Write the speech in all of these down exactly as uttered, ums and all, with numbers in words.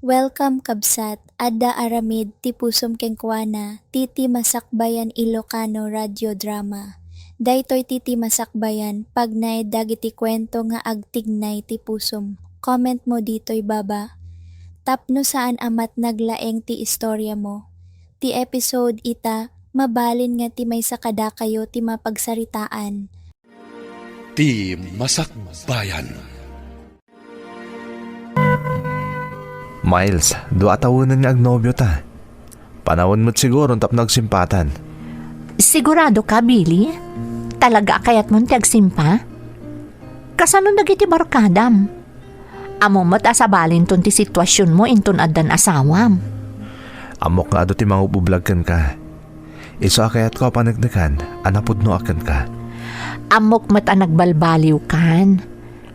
Welcome, kabsat. Adda aramid ti pusom kenkuana, ti Ti Masakbayan Ilocano Radio Drama. Daytoy ti Ti Masakbayan, pagnaed dagiti kuento nga agtignay ti pusom. Comment mo ditoy baba. Tapno saan a met naglaeng ti istoriamo. Ti episode ita, mabalin nga ti maysa kadakayo ti mapagsaritaan. Ti Masakbayan. Miles, dua a tawen nga agnobiota. Panawen met siguro tapno agsimpatan. Sigurado ka, Billy? Talaga a kayatmon ti agsimpa? Kasano dagiti barkadam? Ammom met a sabalinton ti situasionmo inton addan asawam. Ammok nga adu ti mangub-ublag kenka. Isu a kayatko a paneknekan a napudnoak kenka. Ammok met a nagbalbaliwkan.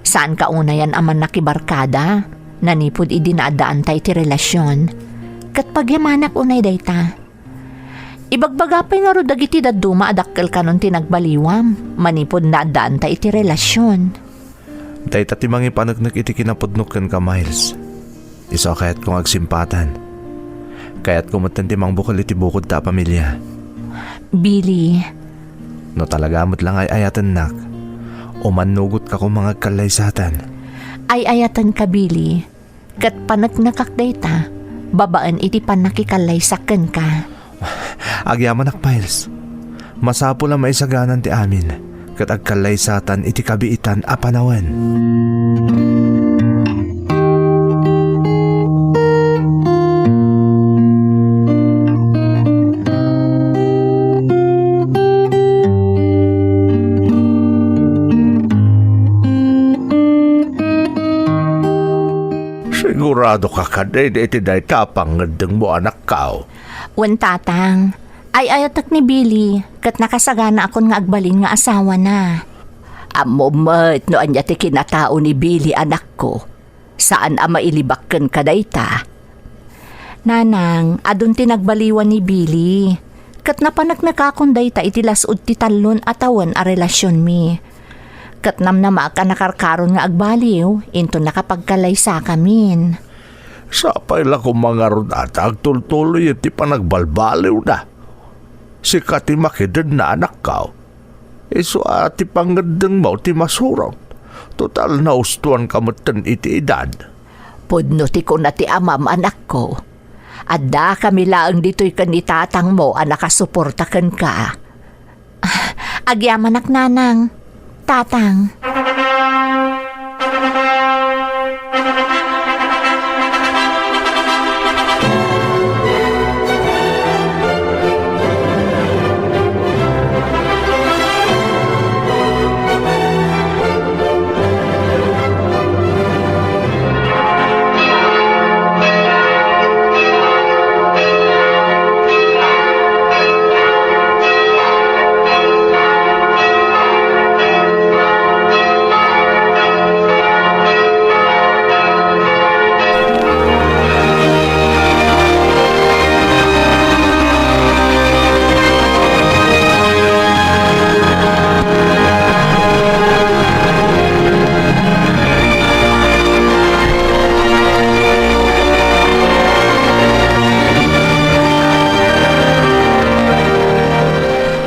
Saanka unayen a mannakibarkada, nanipud idi naaddaanta iti relasion. Ket pagyamanak unay dayta. Ibagbaga pay ngarud dagiti dadduma a dakkel kanon ti nagbaliwam, manipud naaddaanta iti relasion. Dayta ti mangipaneknek iti kinapudnok kenka, Miles. Isu a kayatko nga agsimpatan. Kayatko metten ti mangbukel iti bukodta a pamilia. Billy. No talaga met la nga ay-ayatennak, umannugotka koma nga agkallaysatan. Ay-ayatenka, Billy. Ket paneknekak dayta, babaen iti pannakikallaysak kenka. Agyamanak, Miles. Masapul a maisaganan ti amin, ket agkallaysatan iti kabiitan a panawen. Sigurado ka kadi iti dayta a pangngeddengmo, anakko? Wen, tatang. Ay-ayatek ni Billy, ket nakasaganakon nga agbalin nga asawana. Ammom met no ania ti kinatao ni Billy, anakko. Saan a mailibak kenka dayta. Nanang, adun ti nagbaliwan ni Billy. Ket napaneknekakon dayta iti las-ud ti tallon a tawen a relasionmi. Ket namnamaak a nakarkaron nga agbaliw, inton nakapagkallaysakamin. Sapay la koma ngarud a ta agtultuloyen ti panagbalbaliwna. Sika ti makidenna, anakko. Isu a ti pangngeddengmo ti masurot. Total, naustoanka metten iti edad. Pudno ti kuna ti amam, anakko. Addakami laeng ditoy ken ni tatangmo a nakasuporta kenka. Ah, agyamanak, nanang, tatang.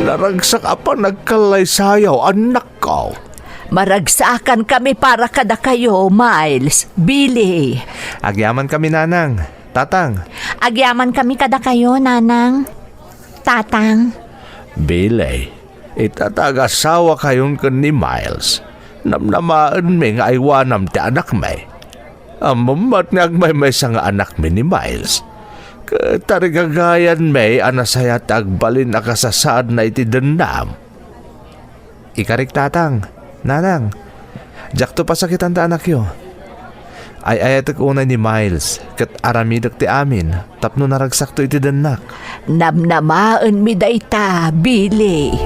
Naragsak a panagkallaysayaw, anakko. Maragsakan kami para kadakayo, Miles, Billy. Agyaman kami, nanang, tatang. Agyaman kami kadakayo, nanang, tatang. Billy, ita ta agasawakayon ken ni Miles, namnamaenmi nga aywanam ti anakmi. Ammom met nga agmaymaysa nga anakmi ni Miles. Ket tarigagayanmi a nasayaat ti agbalin a kasasaadna iti dennam. Ikarik, tatang, nanang, diakto pasakitan ta anakyo. Ay-ayatek unay ni Miles, ket aramidek ti amin tapno naragsakto iti dennak. Namnamaenmi dayta, Billy.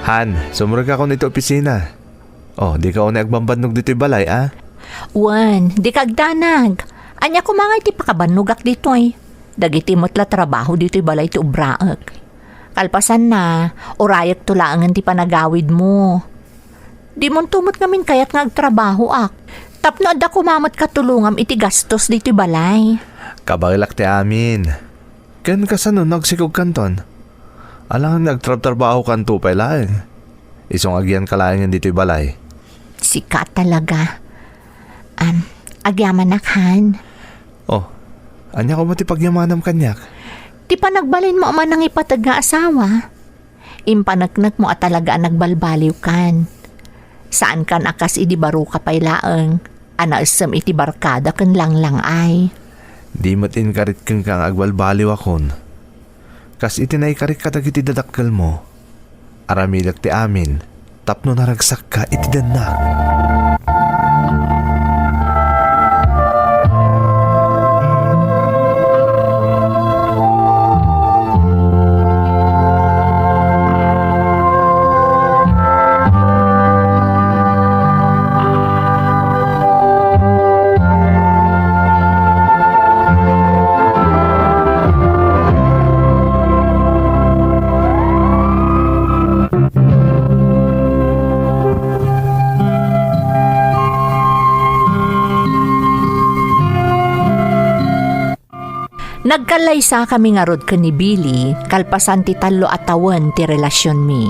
An, sumrekakon iti opisina. Oh, dika unay agbambannog ditoy balay, a? Wen, dika agdanag. Ania koma nga iti pakabannogak ditoy? Dagiti met la trabaho ditoy balay ti obraek. Kalpasanna, urayekto laengen ti panagawidmo. Dimonto met ngamin kayat nga agtrabahoak. Tapno adda koma met katulongam iti gastos ditoy balay. Kabaelak ti amin. Ken kasano no agsikogkanton? Alangan nga agtrabtrabahokanto pay laeng. Isu nga agyanka laengen ditoy balay. Sika talaga. Am, agyamanak, han. Oh, ania koma ti pagyamanam kaniak? Ti panagbalinmo a manangipateg nga asawa. Impaneknekmo a talaga a nagbalbaliwkan. Saankan a kas idi baroka pay laeng a naessem iti barkada ken langlangay. Di met inkarit kenka nga agbalbaliwakon. Kas iti naikarik kadagiti dadakkelmo, aramidek ti amin tapno naragsakka iti dennak. Nagkallaysakami ngarud ken ni Billy kalpasan ti tallo a tawen ti relasionmi.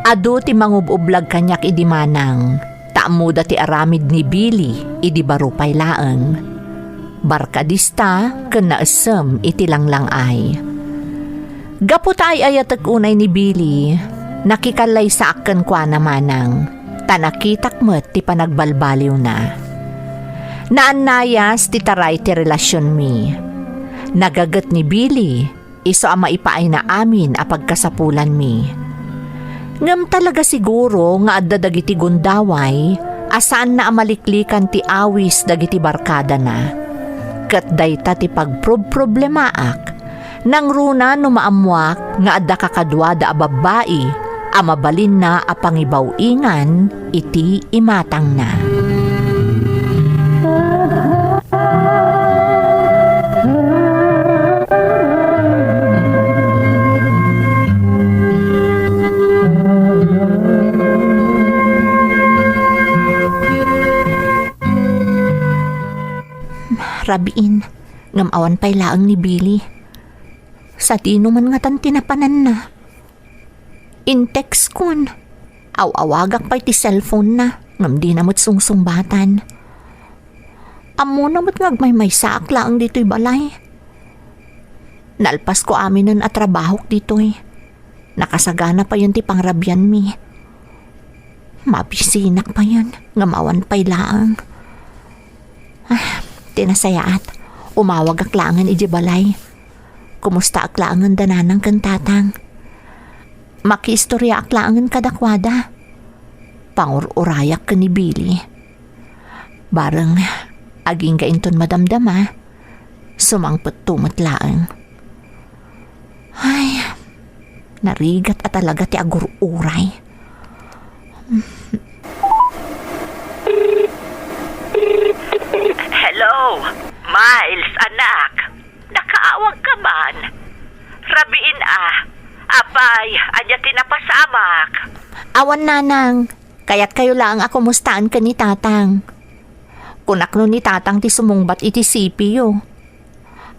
Adu ti mangub-ublag kaniak idi manang, ta ammoda ti aramid ni Billy idi baro pay laeng. Barkadista ken naessem iti langlangay. Gapu ta ay-ayatek unay ni Billy, nakikallaysaak kenkuana manang, ta nakitak met ti panagbalbaliwna. Naannayas ti taray ti relasionmi. Nagaget ni Billy, isu a maipaayna amin a pagkasapulanmi. Ngem talaga siguro nga adda dagiti gundaway a saanna a maliklikan ti awis dagiti barkadana. Ket dayta ti pagprobproblemaak, nangruna no maammoak nga adda kakaduada a babbai a mabalinna a pangibaw-ingan iti imatangna. Rabiin, ngem awan pay laeng ni Billy. Sadino man ngatan ti napananna? In-textkon. Aw-awagak pay ti cellphone-na, ngem dina met sungsungbatan. Ammona met nga agmaymaysaak laeng ditoy balay. Nalpasko aminen a trabahok ditoy. Nakasagana payen ti pangrabianmi. Mabisinak payen, ngem awan pay laeng. Ah, ti nasayaat, umawagak laengen idiay balay. Kumustaak laengen da nanang ken tatang. Makiistoriaak laengen kadakuada. Pangur-urayak ken ni Billy. Bareng, agingga inton madamdama, sumangpetto met laeng. Ay, narigat a talaga ti agur-uray. Hello, Miles, anak. Nakaawag ka man. Rabiin a. Apay, ania ti napasamak? Awan, nanang. Kayatkayo laeng a kumustaan ken ni tatang. Kunak no ni tatang ti sumungbat iti C P yo.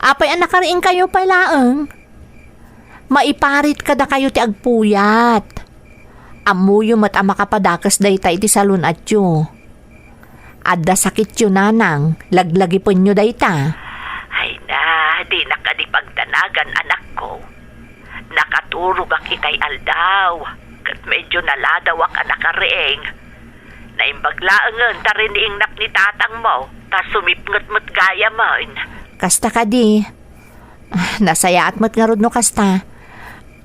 Apay a nakariingkayo pay laeng? Maiparit kadakayo ti agpuyat. Ammoyo met a makapadakes dayta iti salun-atyo. Adda sakityo, nanang, laglagipenyo dayta. Ay na, dinak kadi pagdanagan, anakko. Nakaturogak itay aldaw, ket medyo naladawak a nakariing. Naimbag laengen ta riniingnak ni tatangmo, ta sumipnget met gayamen. Kasta kadi. Ah, nasayaat met ngarud no kasta.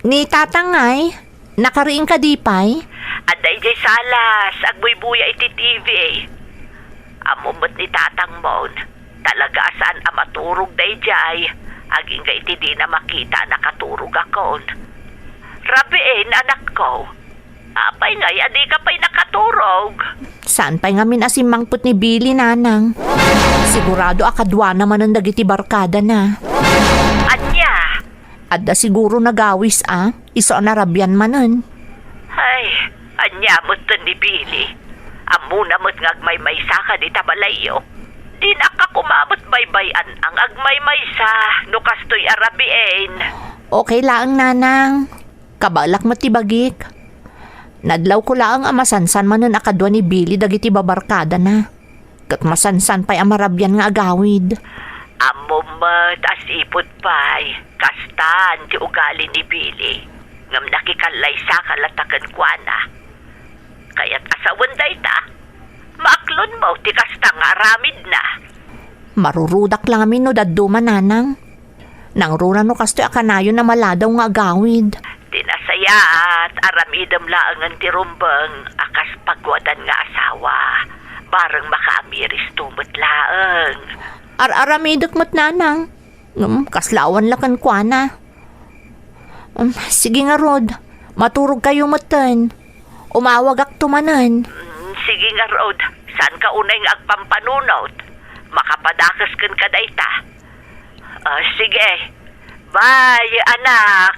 Ni tatang ngay, nakariing kadi pay? Adda idiay salas, agbuybuya iti T V. Ammom met ni tatangmon, talaga a saan a maturog daydiay, agingga iti dina makita a nakaturogakon. Rabiin, anakko, Apay ngay a dika pay nakaturog? Saan pay ngamin a simmangpet ni Billy, nanang? Sigurado a kaduana manen dagiti barkadana. Ania? Adda siguro nagawis a, isu a narabian manen. Ay, ania metten ni Billy? Ammona met nga agmaymaysaka dita balayyo. Dinaka koma met baybay-an a nga agmaymaysa no kastoy a rabiin. Okay laeng, nanang. Kabaelak met ti bagik. Nadlawko laeng a masansan manen a kadua ni Billy dagiti babarkadana. Ket masansan pay a marabian nga agawid. Ammom met a sipud pay, kastan ti ugali ni Billy. Ngem nakikallaysaka latta kenkuana. Kayat a sawen dayta, maaklonmo ti kasta nga aramidna. Marurudak la ngamin no dadduma, nanang. Nangruna no kastoy a kanayon a maladaw nga agawid. Ti nasayaat, aramidem laengen ti rumbeng a kas paguadan nga asawa. Bareng makaamiristo met laeng. Ar-aramidek met, nanang. Ngem, kasla awan la kenkuana. Um, sige ngarud, maturogkayo metten. Umawagakto manen. Mm, sige ngarud, saanka unay nga agpampanunot. Makapadakes kenka dayta. Ah, sige. Bye, anak.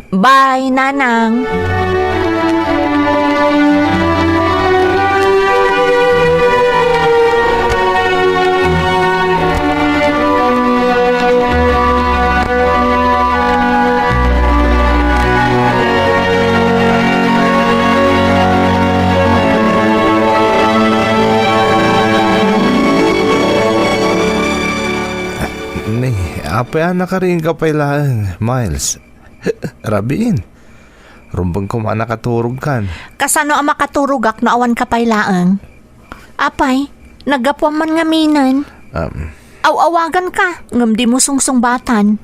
Bye, nanang. Ni, apay a nakariingka pay laeng, Miles? Rabiin. Rumbeng koma a nakaturogkan. Kasano a makaturogak no awanka pay laeng? Apay, naggapuam man ngaminen. Um. Aw-awaganka, ngem dimo sungsungbatan.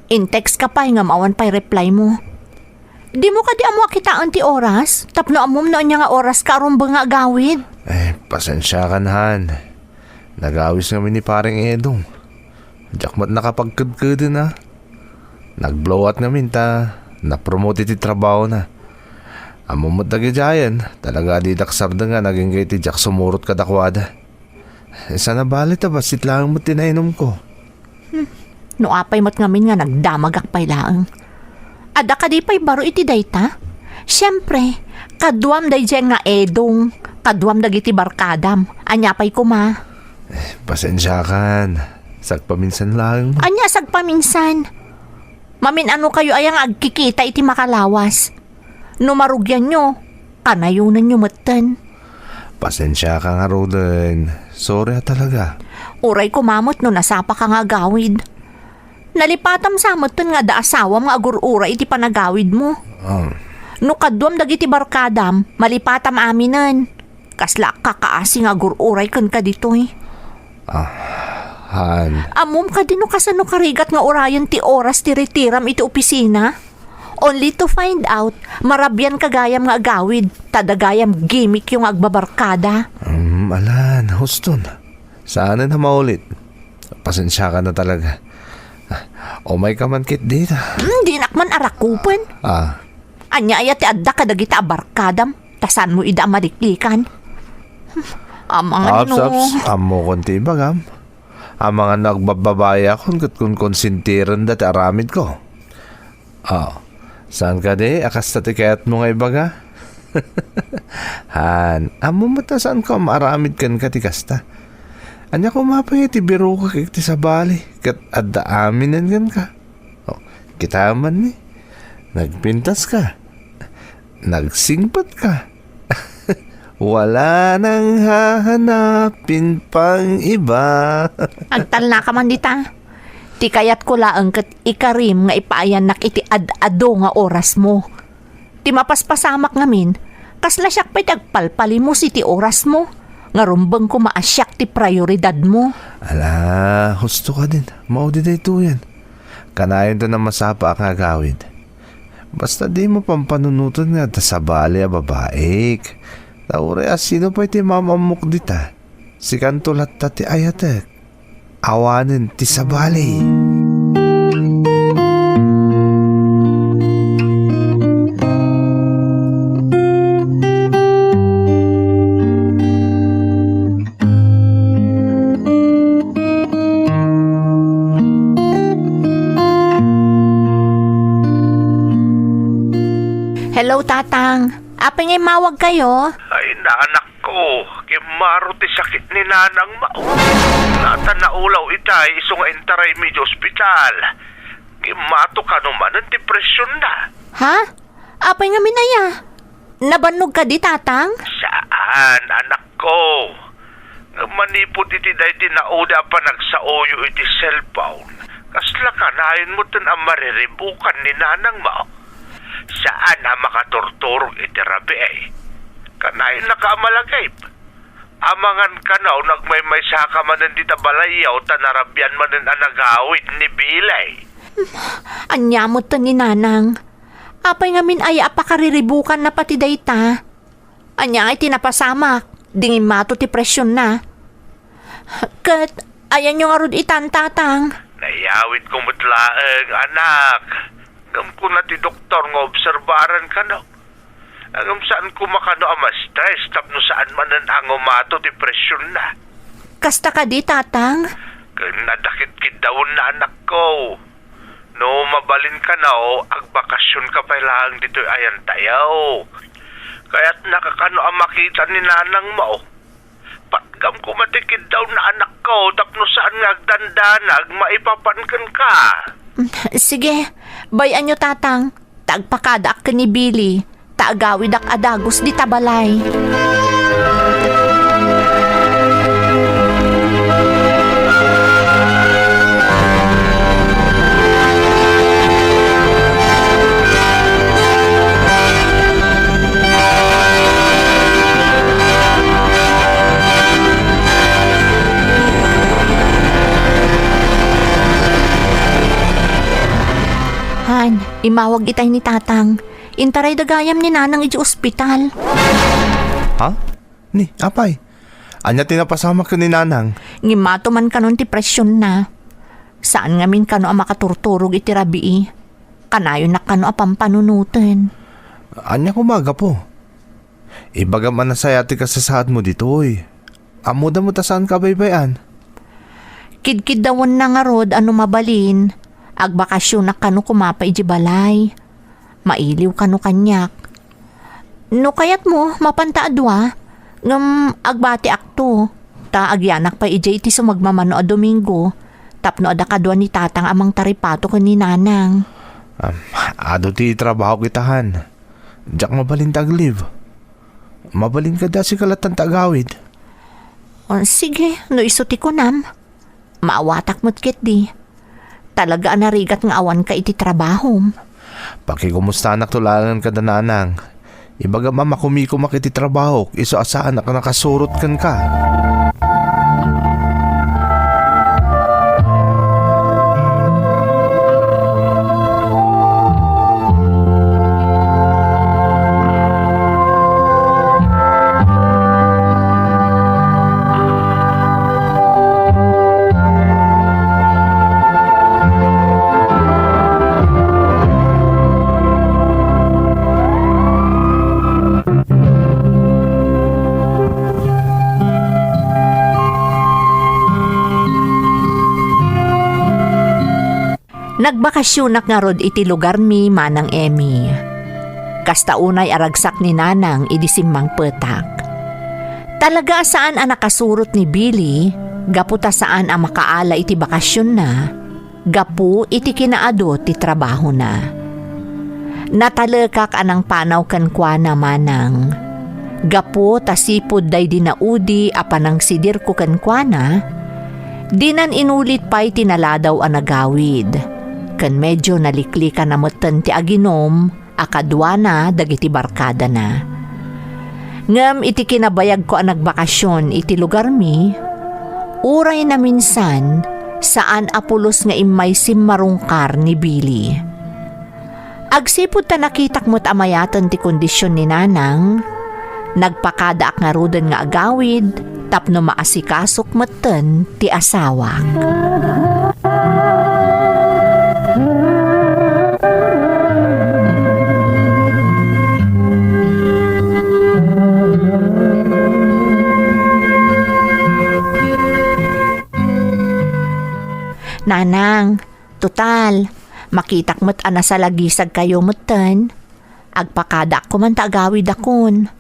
In-textka pay, ngem awan pay reply mo. Dimo kadi ammo a kitaen ti oras? Tapno ammom no ania nga oraska a rumbeng nga agawid? Eh, pasensiakan, han. Nagawis ngamin ni Pareng Edong. Diak met nakapagkedkeden a. Nag-blowout ngamin ta napromote iti trabahona. Ammom met dagidiayen, talaga a didak sardeng a nagingga iti diak sumurot kadakuada. Saan a bale ta bassit laeng met ti nainumko. Hmm. No apay met ngamin nga nagdamagak pay laeng. Adda kadi pay baro iti dayta? Siempre, kaduam daydiay nga Edong, kaduam dagiti barkadam. Ania pay koma? Eh, pasensiakan. Sagpaminsan laeng. Ania sagpaminsan? Mamin-anokayo aya nga agkikita iti makalawas? No marugianyo, kanayonenyo metten. Pasensiaka ngaruden. Sorry a talaga. Uray koma met no nasapaka nga agawid. Nalipatam sa metten nga adda asawam nga agur-uray iti panagawidmo. Ah. No kaduam dagiti barkadam, malipatam aminen. Kasla kakaasi nga agur-uray kenka ditoy. Ah, han. Ammom kadi no kasano karigat nga urayen ti oras ti retiram iti opisina? Only to find out, marabianka gayam nga agawid, ta adda gayam gimmickyo nga agbabarkada. Mm, alan, huston. Saanen a maulit. Pasensiaka na talaga. Ah, umayka man ketdi ta. Hmm, dinak man arakupen. Ah. Ania aya ti adda kadagita a barkadam, ta saanmo ida a maliklikan? Amangan Aps, no. Aps, ammokon ti ibagam. Amangan no agbabbabaeakon ket konkonsintirenda ti aramidko. Ah, saan kadi a kasta ti kayatmo nga ibaga? Han, ammom met a saanko a maaramid kenka ti kasta. Ania koma pay ti birokak iti sabali ket adda aminen kenka? Oh, kita man ni, nagpintaska, nagsingpetka. Wala nang hahanapin pang iba. Agtalnaka man dita. Ti kayatko laeng ket ikarim nga ipaayannak iti ad-adu nga orasmo. Ti mapaspasamak ngamin, kasla siak pay ti agpalpalimos iti orasmo, nga rumbeng koma a siak ti prioridadmo. Ala, husto kadin. Maudi daytoyen. Kanayonto a masapaak nga agawid. Basta dimo pampanunoten nga adda sabali a babaik. Ta uray a sino pay ti maam-ammok dita, sikanto latta ti ayatek. Awanen ti sabali. Tatang, apay nga immawagkayo? Ay, naanakko, kimmaro ti sakit ni Nanang Mao. Nata naulaw itay isu nga intaraymi iti ospital. Ngem mato kano manen ti presionna. Ha? Apay ngamin aya? Nabannog kadi, Tatang? Saan, anakko. Ngem manipud iti daydi naudi a panagsaoyo iti cellphone, kasla kanayon metten a mariribukan ni Nanang Mao. Saan a makaturturog iti rabii. Kanayonnaka a malagip. Amangan kano no agmaymaysaka manen dita balayyo ta narabian manen a nagawid ni Billy. Ania metten ni Nanang? Apay ngamin aya a pakariribukanna pati dayta? Ania ngay ti napasamak? Di ngimmato ti presionna. Ket ayanyo ngarud itan, Tatang? Nayawidko met laeng, anak. Ngem kuna ti doktor nga obserbaran kano. Ngem saan koma kano a ma-stress tapno saan manen a ngumato ti presionna. Kasta kadi, Tatang? Ken nadakit kiddawenna, anakko. No mabalin kano, agbakasionka pay laeng ditoy ayantayo. Kayatnaka kano a makita ni Nanang Mao. Patgam koma ti kiddaw na anakko tapno saan nga agdandanag maipapan kenka. Mm, sige, bay-anyo, Tatang, ta agpakadaak ken ni Billy, ta agawidak a dagus dita balay. Han, immawag itay ni Tatang. Intarayda gayam ni Nanang idiay ospital. Ha? Ni, apay? Ania ti napasamak ken ni Nanang? Ngimmato man kanon ti presionna. Saan ngamin kano a makaturturog iti rabii. Kanayonnak kano a pampanunoten. Ania koma, gapu? Ibagam a nasayaat ti kasasaadmo ditoy. Ammoda met a saanka a baybay-an. Kidkiddawenna ngarud a no mabalin, agbakasionak kano koma pay idiay balay. Mailiw kano kaniak. No kayatmo, mapanta a dua, ngem agbatiakto, ta agyanak pay idiay iti sumagmamano a Domingo, tapno adda kadua ni Tatang a mangtaripato ken ni Nanang. Am, adu ti trabahok ita, han. Diak mabalin ta ag-leave. Mabalin kadi a sika latta ti agawid? O, sige, no isu ti kunam. Maawatak met ketdi. Talaga a narigat nga awanka iti trabahom. Pakikumustanakto laengen kada Nanang. Ibagam a makumikomak iti trabahok, isu a saanak a nakasurot kenka. Nagbakasionak ngarud iti lugarmi, Manang Emmy. Kasta unay a ragsak ni Nanang idi simmangpetak. Talaga a saan a nakasurot ni Billy gapu ta saan a makaala iti bakasionna gapu iti kinaadu ti trabahona. Natalekak a nangpanaw kenkuana, Manang. Gapu ta sipud daydi naudi a panangsidirko kenkuana, dinan inulit pay ti naladaw a nagawid, ken medio naliklikana metten ti aginum a kaduana dagiti barkadana. Ngem iti kinabayagko a nagbakasion iti lugarmi, uray naminsan, saan a pulos nga immay simmarungkar ni Billy. Agsipud ta nakitak met a mayaten ti kondision ni Nanang, nagpakadaak ngaruden nga agawid tapno maasikasok metten ti asawak. Nanang, total, makitak met a nasalagisagkayo metten. Agpakadaak koma ta agawidakon.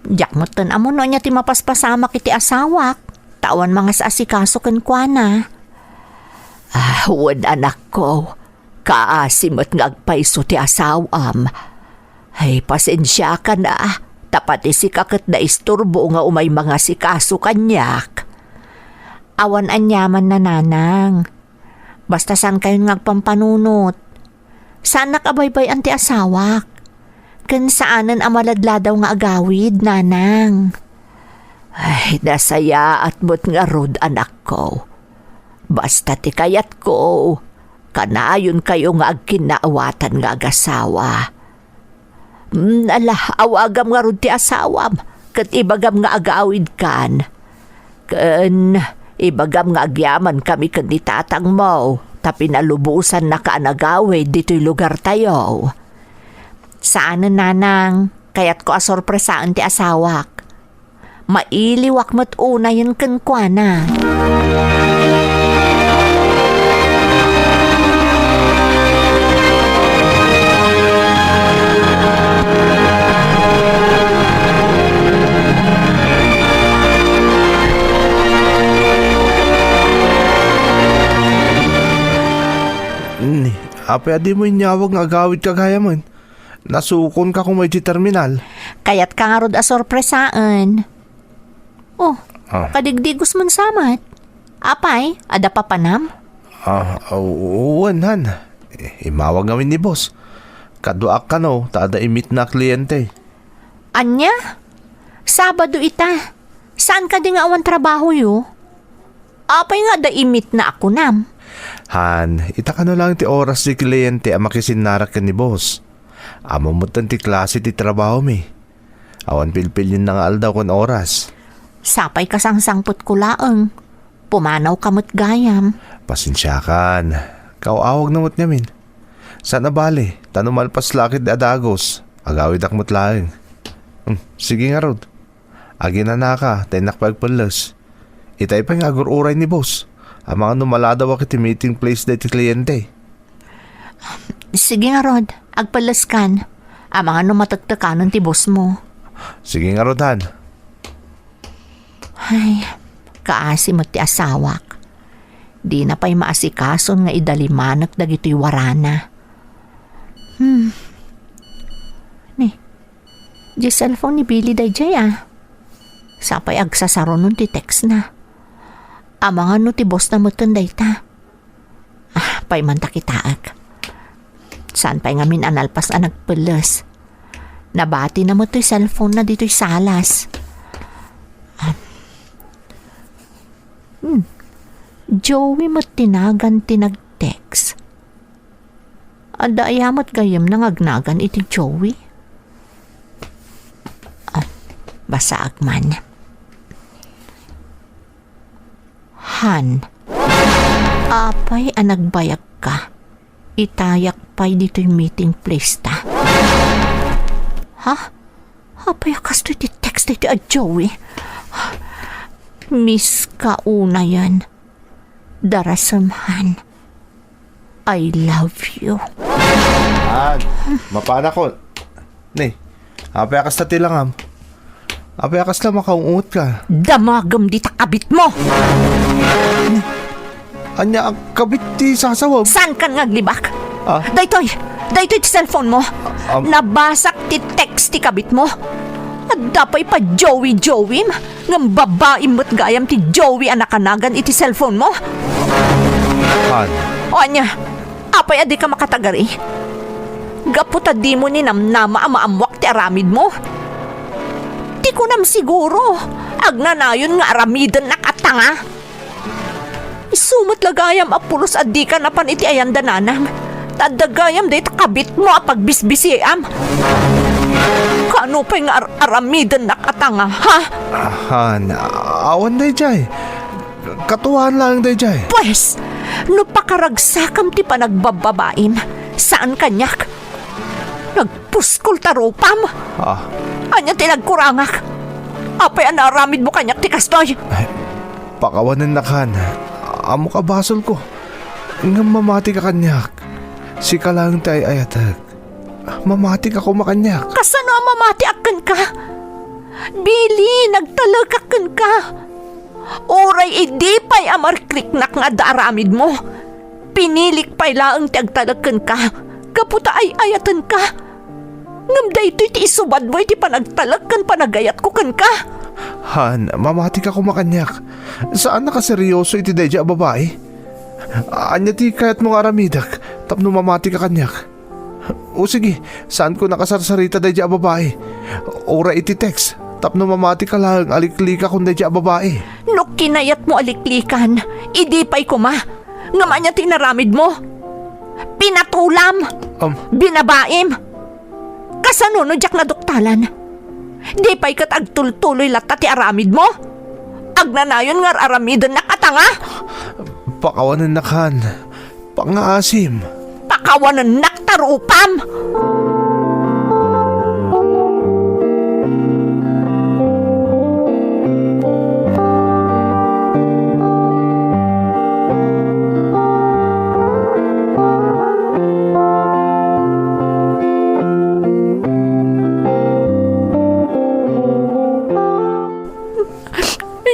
Diak metten ammo no ania ti mapaspasamak iti asawak, ta awan mangas-asikaso kenkuana. Ah, wen, anakko, kaasi met nga agpayso ti asawam. Ay, pasensiakan a, ta pati sika ket naisturbo nga umay mangasikaso kaniak. Awan aniamanna, nanang. Basta saankayon nga agpampanunot. Saannak a baybay-an ti asawak. Ken saanen a maladladaw nga agawid, nanang. Ay, nasayaat met ngarud, anakko. Basta ti kayatko, kanayonkayo nga agkinnaawatan nga agasawa. Mm, ala, awagam ngarud ti asawam, ket ibagam nga agawidkan. Ken ibagam nga agyamankami ken ni tatangmo, ta pinalubosannaka a nagawid ditoy lugartayo. Saanen, nanang, kayatko a sorpresaen ti asawak. Mailiwak met unayen kenkuana. Ni, apay a dimo inyawag nga agawidka gayamen? Nasukonka koma iti terminal. Kayatka ngarud a sorpresaen. Oh, Ah. kadigdigos man samat. Apay, adda papanam? Ah, aw-, wen, han. Immawag ngamin ni boss. Kaduaak kano, ta adda i-meet-na a kliyente. Ania? Sabado ita. Saan kadi nga awan trabahoyo? Apay nga adda i-meet-na a kunam? Han, ita kano laeng ti oras ti kliyente a makisinnarak ken ni boss. Ammom metten ti klase ti trabahomi. Awan pilpilienna nga aldaw ken oras. Sapay kasangsangpetko laeng. Pumanawka met gayam. Pasensiakan. Kaaw-awagna met ngamin. Saan a bale, ta no malpas la ket a dagus, agawidak met laeng. Hmm, sige ngarud. Aginanaka, ta innak pay agpelles. Itay pay nga agur-uray ni boss. Amangan no maladawak iti meeting place daytoy kliyente. Sige ngarud, agpelleskan. Amangan no matektekanen ti boss mo. Sige ngarud, han. Ay, kaasi met ti asawak. Dina pay maasikason nga idalimanek dagitoy warana. Hmm. Ni, di cellphone ni Billy daydiay, ah. Sapay agsasarunon ti text na. Amangan no ti boss na metten dayta. Ah, pay man ta kitaek. Saan pay ngamin a nalpas a nagpelles. Nabati na met toy cellphone na ditoy salas. Ah. Hmm. Joey met ti nagan ti nag-text. Adda aya met gayyemna nga agnagan iti Joey? Ah, basaek man. Han, apay a nagbayagka? Itayak pay ditoy meeting place ta. Ha? Apay a kastoy ti text daytoy a Joey? Miss ka unayen. Darasem, Han. I love you. Han, mapanakon. Ni, apay a kasta ti langam? Apay a kasla makaungotka? Damagem dita kabit mo! Ania a kabit ti sasawem? Saankan nga aglibak? Ah? Daytoy! Daytoy ti cellphone mo! Am- Nabasak ti text ti kabit mo! Adda pay pa Joey-Joey, ngem babaim met gayam ti Joey a nakanagan iti cellphone mo! Han. O ania? Apay a dika makatagari? Gapu ta dimo ninamnama a maammoak ti aramidmo. Ti kunam siguro, agnanayon nga aramidennak a tanga. Isu met la gayam a pulos a dika napan iti ayan da nanang. Ta adda gayam dayta kabitmo a pagbisbisiam. Kaano pay nga ar-, aramidennak a tanga, ha? Han, awan daydiay. Katuan laeng daydiay. Pwes, no pakaragsakam ti panagbabbabaim, saan kaniak. Nagpuskol ta rupam. Ah. Ania ti nagkurangak? Apay a naaramidmo kaniak ti kastoy? Ay, pakawanennak, Han. Ammok a basolko. Ngem mamatika kaniak. Sika laeng ti ay-ayatek. Mamatika koma kaniak. Kasano a mamatiak kenka? Billy, nagtalekak kenka. Uray idi pay a marikriknak nga adda aramidmo, pinilik pay laeng ti agtalek kenka gapu ta ay-ayatenka. Ngem daytoy ti isubadmo iti panagtalek ken panagayatko kenka. Han, mamatika koma kaniak. Saanak a seryoso iti daydiay a babai. Ania ti kayatmo nga aramidek tapno mamatika kaniak? O sige, saanko nakasarsarita daydiay a babai. Uray iti text, tapno mamatika laeng a liklikakon daydiay a babai. No kinayatmo a liklikan, idi pay koma. Ngem ania ti inaramidmo? Pinatulam! Am. Binabaim! Kasano no diak naduktalan? Di pay ket agtultuloy latta ti aramidmo? Agnanayon nga ar-aramidennak a tanga? Pakawanennak, Han. Pangngaasim. Pakawanennak ta rupam!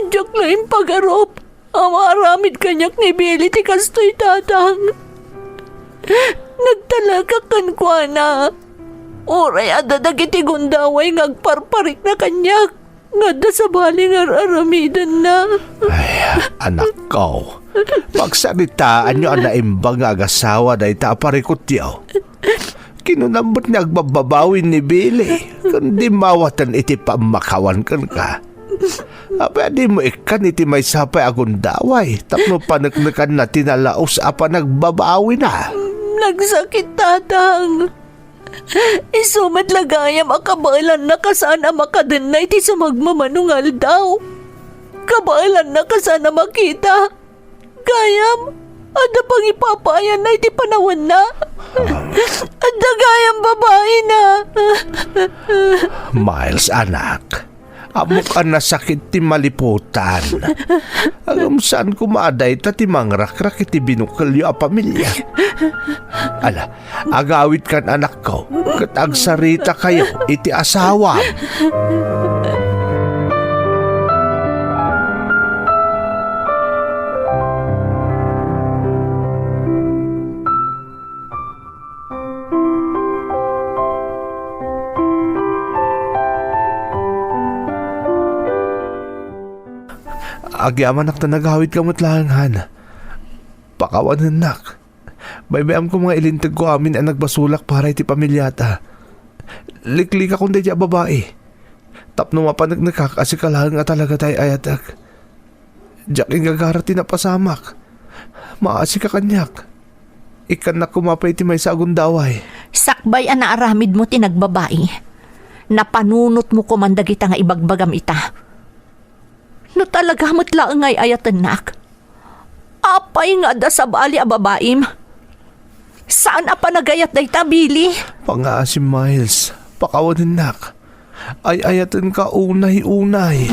Diak la impagarup a maaramid kaniak ni Billy ti kastoy, Tatang. Nagtalekak kenkuana. Uray adda dagiti gundaway nga agparparikna kaniak nga adda sabali nga ar-aramidenna. Ay, anakko, pagsaritaanyo a naimbag nga agasawa dayta a parikutyo. Kinunam met ni agbabbabawi ni Billy, ken dimmawaten iti pammakawan kenka. Apay a dimo ikkan iti maysa pay a gundaway tapno paneknekanna ti nalaus a panagbabawina? Nagsakit, Tatang. Isu met la gayam a kabaelannak a saan a makadenna iti sumagmamano nga aldaw. Kabaelannak a saan a makita. Gayam, adda pangipapaayanna iti panawenna. Adda gayam babaina. Miles, anak, ammok a nasakit ti maliputan. Ngem saan koma a dayta ti mangrakrak iti binukelyo a pamilia. Ala, agawidkan, anakko, ket agsaritakayo iti asawam. Agyamanak ta nagawidka met laeng, Han. Pakawanennak. Baybay-amko nga ilintegko amin a nagbasolak para iti pamiliata. Liklikakon daydiay a babai. Tapno mapaneknekak a sika laeng a talaga ti ay-ayatek. Diak inggagara ti napasamak. Maasika kaniak. Ikkannak koma pay iti maysa a gundaway. Sakbay a naaramidmo ti nagbabai, napanunotmo koman dagita nga ibagbagam ita. No talaga met laeng nga ay-ayatennak, apay nga adda sabali a babaim? Saan a panagayat dayta, Billy. Pangngaasim, Miles. Pakawanennak. Ay-ayatenka unay-unay.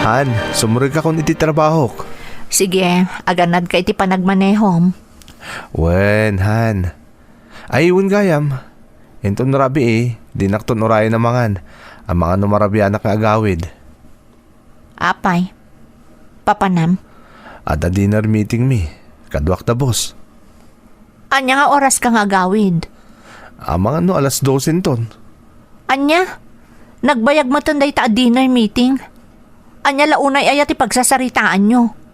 Han, sumrekakon iti trabahok. Sige, aganadka iti panagmanehom. Wen, Han. Ay, wen gayam. Inton rabii, dinakton urayen a mangan. Amangan no marabianak nga agawid. Apay, papanam? Adda dinner meeting mi. Kaduak da, boss. Ania nga oraska nga agawid? Amangan no alas dose inton. Ania? Nagbayag metten dayta a dinner meeting? Ania la unay aya ti pagsasaritaanyo?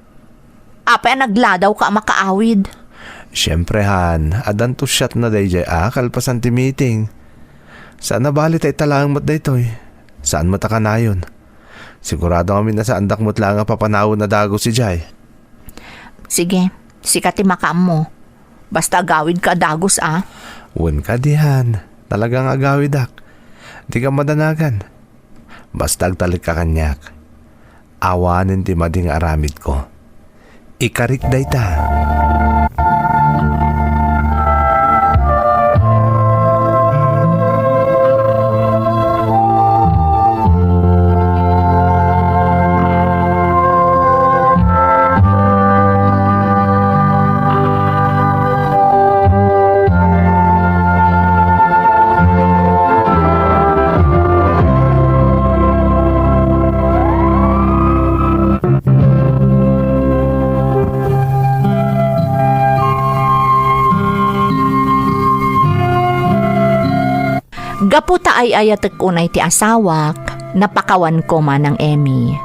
Apay a nagladawka a makaawid? Siempre, Han, addan to shot na daydiay a kalpasan ti meeting. Saan a bale ta ita laeng met daytoy. Saan met a kanayon. Sigurado ngamin a saandak met laeng a papanawen a dagus idiay. Sige, sika ti makaammo. Basta agawidka a dagus, a. Wen kadi, Han. Talaga nga agawidak. Dika madanagan. Basta agtalekka kaniak. Awanen ti madi nga aramidko. Ikarik dayta. Gapu ta ay-ayatek unay ti asawak, napakawanko manang Emmy.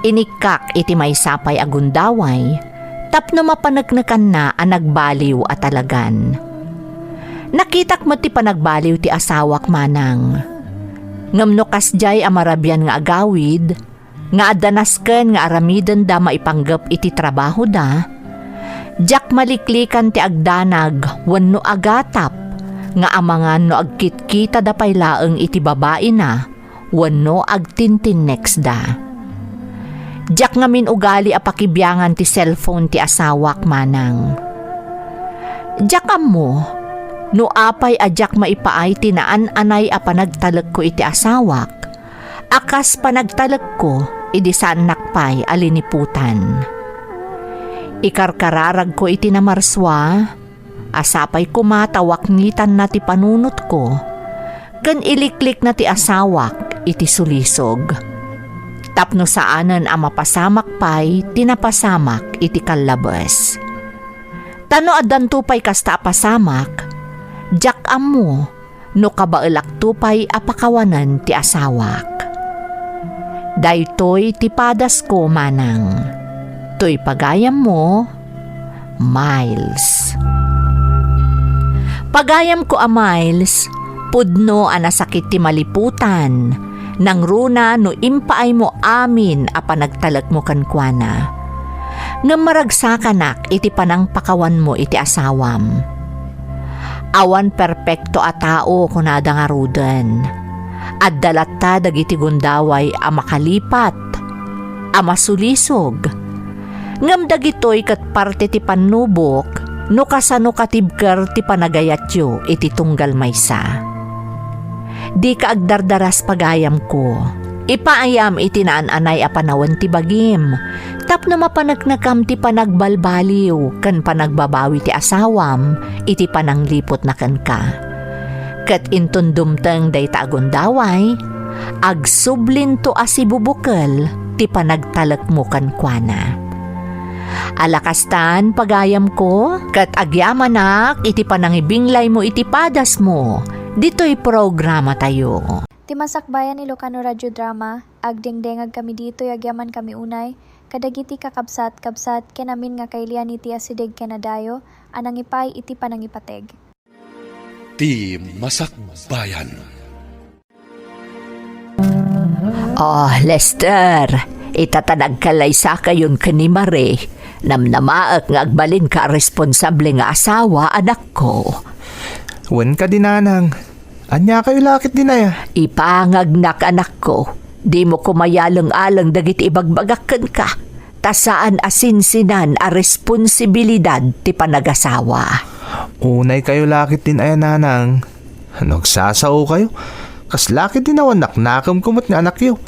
Inikkak iti maysa pay a gundaway tapno mapaneknekanna a nagbaliw a talagan. Nakitak met ti panagbaliw ti asawak manang. Ngem no kasdiay a marabian nga agawid, nga adda nasken nga aramidenda maipanggep iti trabahoda, diak maliklikan ti agdanag wenno agatap nga amangan no agkitkitada pay laeng iti babaina wenno agtintinneksda. Diak ngamin ugali a pakibiangan ti cellphone ti asawak manang. Diak ammo no apay a diak maipaay ti naan-anay a panagtalekko iti asawak, a kas panagtalekko idi saannak pay a liniputan. Ikarkararagko iti namarsua, a sapay koma ta waknitanna ti panunotko, ken iliklikna ti asawak iti sulisog. Tapno saanen a mapasamak pay ti napasamak iti kallabes. Ta no addanto pay kasta a pasamak, diak ammo no kabaelakto pay a pakawanen ti asawak. Daytoy ti padasko manang. Toy pagayammo, Miles. Pagayamko a Miles, pudno a nasakit ti maliputan, nangruna no impaaymo amin a panagtalekmo kenkuana. Ngem maragsakanak iti panangpakawanmo iti asawam. Awan perpekto a tao, kunada ngaruden. Adda latta dagiti gundaway a makalipat, a masulisog. Ngem dagitoy ket parte ti pannubok no kasano katibker ti panagayatyo iti tunggal maysa. Dika agdardaras, pagayamko. Ipaayam iti naan-anay a panawen ti bagim, tapno mapaneknekam ti panagbalbaliw ken panagbabawi ti asawam iti panangliputna kenka. Ket inton dumteng dayta a gundaway, agsublinto a sibubukel ti panagtalekmo kenkuana. Ala kastan, pagayamko, ket agyamanak iti panangibinglaymo iti padasmo ditoy programatayo. Ti Masakbayan Ilocano Radio Drama, agdengdengag kami ditoy agyamankami unay kadagiti kakabsat, kabsat, ken amin nga kailian iti asideg ken adayo a nangipaay iti panangipateg. Ti Masakbayan. Oh, Lester, ita ta nagkalaysakayon ken ni Marie, namnamaek nga agbalinka a responsable nga asawa, anakko. Wen kadi, nanang. Ania kayo la ketdin aya? Ipangagnak, anakko. Dimo koma iyaleng-aleng dagiti ibagbagak kenka, ta saan a sinsinan a responsibilidad ti panagasawa. Unay kayo la ketdin aya, nanang. No agsasao kayo, kasla ketdin awan naknakemko met nga anakyo?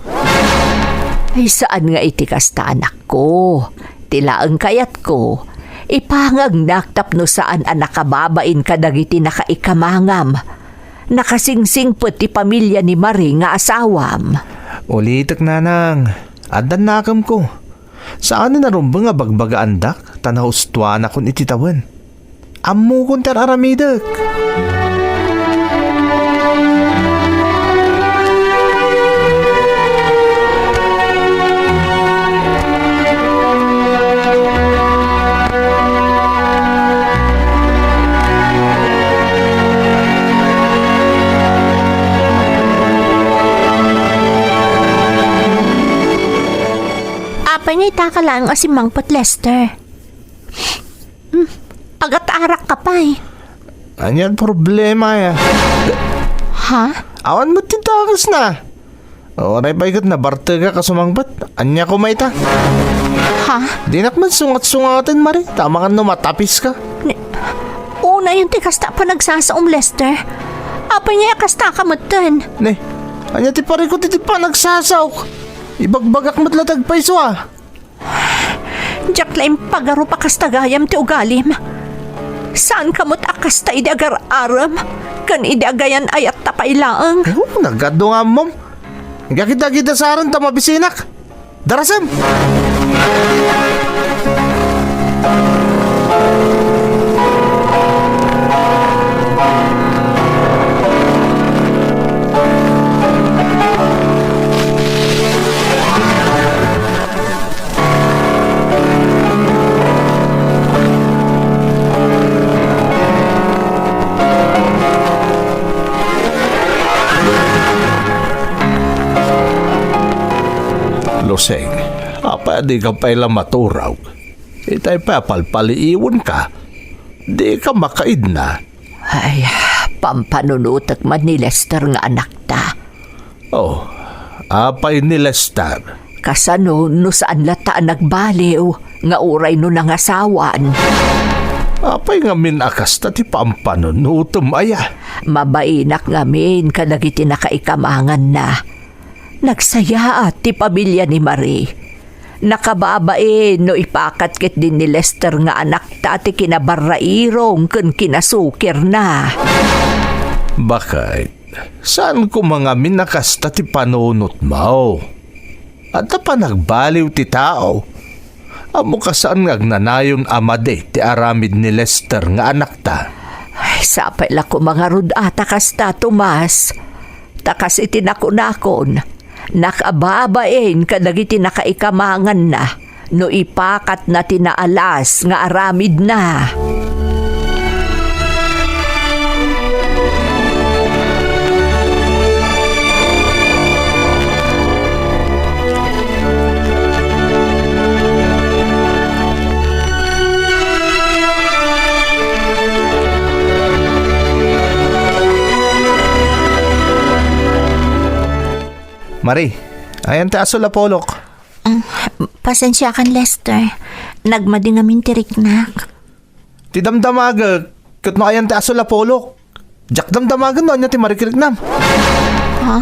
Ay, saan nga iti kasta, anakko. Ti laeng kayatko, ipangagnak tapno saan a nakababain kadagiti nakaikamangam, nakasingsingpet ti pamilya ni Marie nga asawam. Ulitek, nanang, addan nakemko. Saanen a rumbeng a bagbagaandak ta naustuanakon iti tawen. Ammokon ti ar-aramidek. Apay nga ita ka laeng a simmangpet, Lester? Hmm, agat-arak ka pay. Ania ti problema, ya? Ha? Awan met ti dakesna. Uray pay ket nabartegak a sumangpet. Ania koma ita? Ha? Dinak met sungat-sungaten, Marie, ta amangan no matapiska. Ni-, unayen ti kasta a panagsasaom, Lester. Apay nga kasta ka metten? Ne, ania ti parikut iti panagsasaok? Ibagbagak met la ti agpayso, a. Diak la impagarup a kasta gayam ti ugalim. Saanka met a kasta idi agar-arem ken idi agayan-ayatta pay laeng. Ay, oo, nagadu nga ammom. Agkidakidasaren ta mabisinak. Darasem! Roseng, apay a dika pay la maturog? Itay pay a palpaliiwenka, dika makaidna. Ay, pampanunotek man ni Lester nga anakta. Oh, apay ni Lester? Kasano no saan latta a nagbaliw nga uray no nangasawan? Apay ngamin a kasta ti pampanunotem aya? Mabainak ngamin kadagiti nakaikamanganna. Nagsayaat ti pamilia ni Marie. Nakababain no ipakat ketdi ni Lester nga anakta ti kinabarrairong ken kinasukirna. Bakit? Saan koma ngamin a kasta ti panunotmo? Adda panagbaliw ti tao. Ammok a saan nga agnanayon a madi ti aramid ni Lester nga anakta. Ay, sapay la koma ngarud a ta kasta, Tomas. Ta kas iti nakunakon, nakababain kadagiti nakaikamanganna no ipakatna ti naalas nga aramidna. Marie, ayan ti asul a pulok. Ah, pasensiakan, Lester. Nagmadi ngamin ti riknak. Ti damdamagek, ket no ayan ti asul a pulok. Diak damdamagen no ania ti marikriknam. Ha?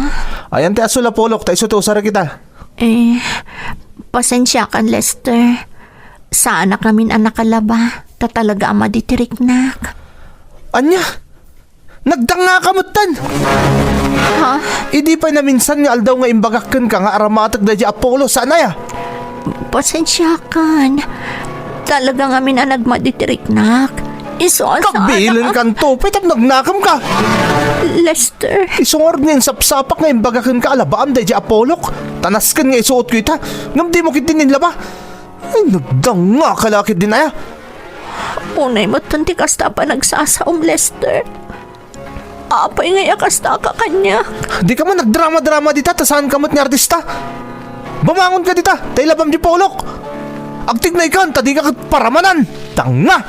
Ayan ti asul a pulok, ta isu ti usarek ita. Eh, pasensiakan, Lester. Saanak ngamin a nakalaba, ta talaga a madi ti riknak. Ania? Nagdangngaka metten! Ha? Idi pay naminsan nga aldaw nga imbagak kenka nga aramatek daydi Apollo, saan aya? Pasensiakan. Talaga ngamin a nagmadi ti riknak. Isu a saan a Kagbilenkanto, pay tapno agnakemka! Lester. Isu ngarud nga insapsapak nga imbagak kenka a labaam daydi Apollo. Ta nasken nga isuotko ita. Ngem dimo ketdin inlaba. Ay, nagdangngaka la ketdin aya. Unay metten ti kasta a panagsasaom, Lester. Apay ngay a kastaka kaniak? Dika man nagdrama-drama dita ta saanka met nga artista. Bumangonka dita, ta ilabam ti pulok. Agtignaykan ta dika ket paramanan. Dangngak!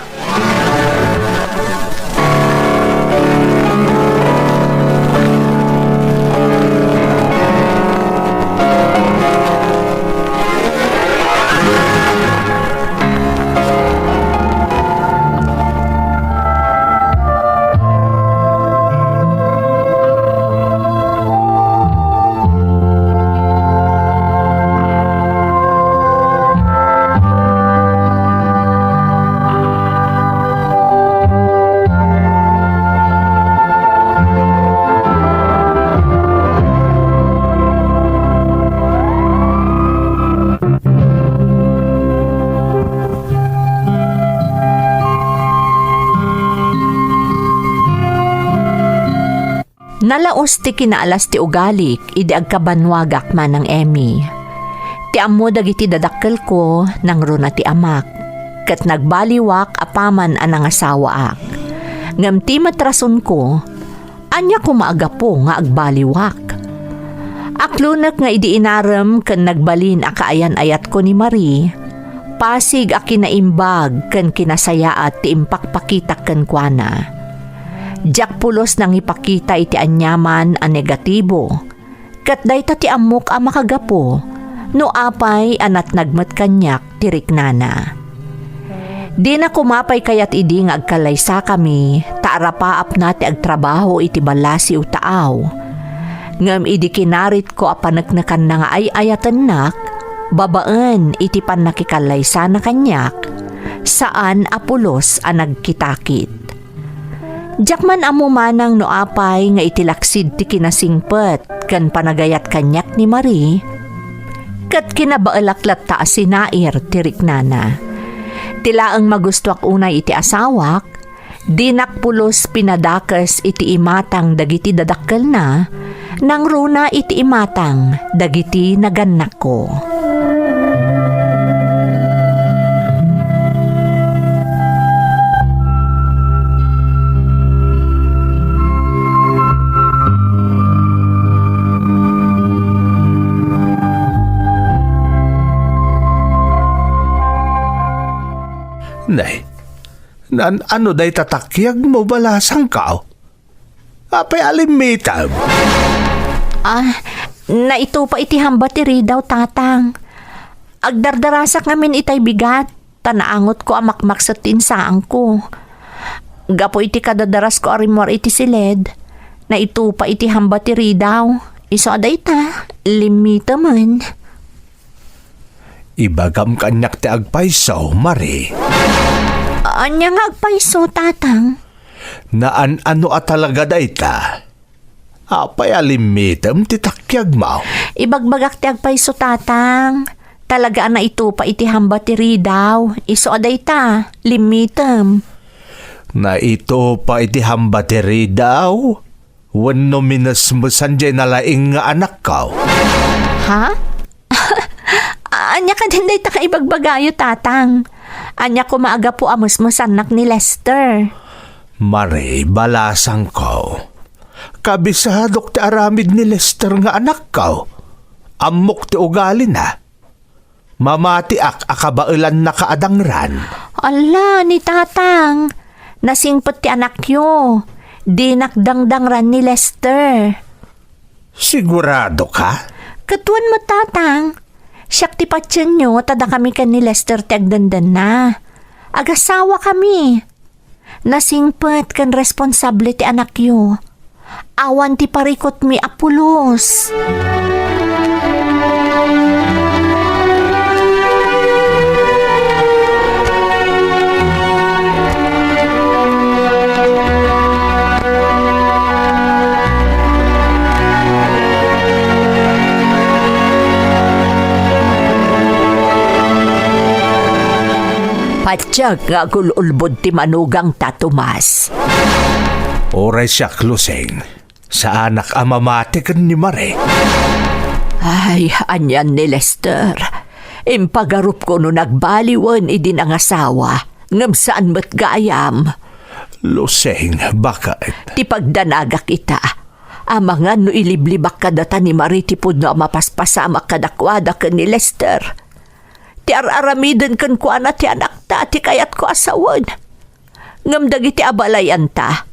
Nalaus ti kinaalas ti ugalik idi agkabannuagak, Manang Emmy. Ti ammo dagiti dadakkelko, nangruna ti amak, ket nagbaliwak apaman a nangasawaak. Ngem ti met rasonko, ania koma a gapu nga agbaliwak? Aklonek nga idi inarem ken nagbalin a kaayan-ayatko ni Marie, pasig a kinaimbag ken kinasayaat ti impakpakitak kenkuana. Diak pulos nangipakita iti aniaman a negatibo, ket dayta ti ammok a makagapu no apay a natnag met kaniak ti riknana. Dina koma pay kayat idi nga agkallaysakami, ta arapaapna ti agtrabaho iti ballasiw taaw. Ngem idi kinaritko a paneknekanna nga ay-ayatennak babaen iti pannakikallaysana kaniak, saan a pulos a nagkitakit. Diak man ammo manang no apay nga iti laksid ti kinasingpet ken panagayat kaniak ni Marie, ket kinabaelak latta a sinair ti riknana. Ti laeng magustoak unay iti asawak, dinak pulos pinadakes iti imatang dagiti dadakkelna, nangruna iti imatang dagiti nagannakko. Naan-ano dayta takiagmo, balasangko? Apay a limmitem? Ah, naitupa iti hamba ti ridaw, Tatang. Agdardarasak ngamin itay bigat, ta naangotko a makmakset ti insaangko. Gapu iti kadadarasko a rimmuar iti siled, naitupa iti hamba ti ridaw. Isu a dayta, limmitemen. Ibagam kaniak ti agpayso, Marie. Ania nga agpayso, Tatang? Naan-ano a talaga dayta? Apay a limmitem ti takiagmo? Ibagbagak ti agpayso, Tatang. Talaga a naitupa iti hamba ti ridaw. Isu a dayta, limmitem. Naitupa iti hamba ti ridaw? Wenno minesmesan diay nalaing nga anakko? Ha? Ania kadin dayta nga ibagbagayo, Tatang? Ania koma a gapu a mesmesannak ni Lester? Marie, balasangko. Kabisadok ti aramid ni Lester nga anakko. Ammok ti ugalina. Mamatiak a kabaelannaka a dangran. Ala, ni Tatang, nasingpet ti anakyo. Dinak dangdangran ni Lester. Sigurado ka? Ket wen met, Tatang. Siak ti patienyo, ta dakami ken ni Lester ti agdandanna. Agasawakami. Nasingpet ken responsable ti anakyo. Awan ti parikutmi a pulos. Patiek nga agul-ulbod ti manugangta, Tomas. Uray siak, Lusing. Saanak a mamati ken ni Marie. Ay, anian ni Lester. Impagarupko no nagbaliwen idi nangasawa, ngem saan met gayam. Lusing, baket? Ti pagdanagak ita. Amangan no iliblibak kadata ni Marie ti pudno a mapaspasamak kadakuada ken ni Lester. Ti ar-aramiden kenkuana ti anakta ti kayatko a sawen. Ngem dagiti abalay-anta,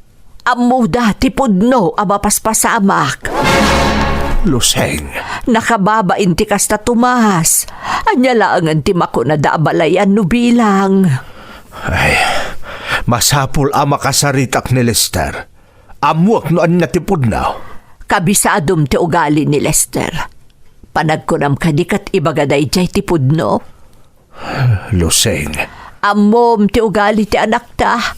ammoda ti pudno a mapaspasamak. Lusing. Nakababain ti kasta, Tomas. Ania laengen ti makunada a balayan no bilang? Ay, masapul a makasaritak ni Lester. Ammoak no ania ti pudno. Kabisadom ti ugali ni Lester. Panagkunam kadi ket ibaga daydiay ti pudno? Lusing. Ammom ti ugali ti anakta.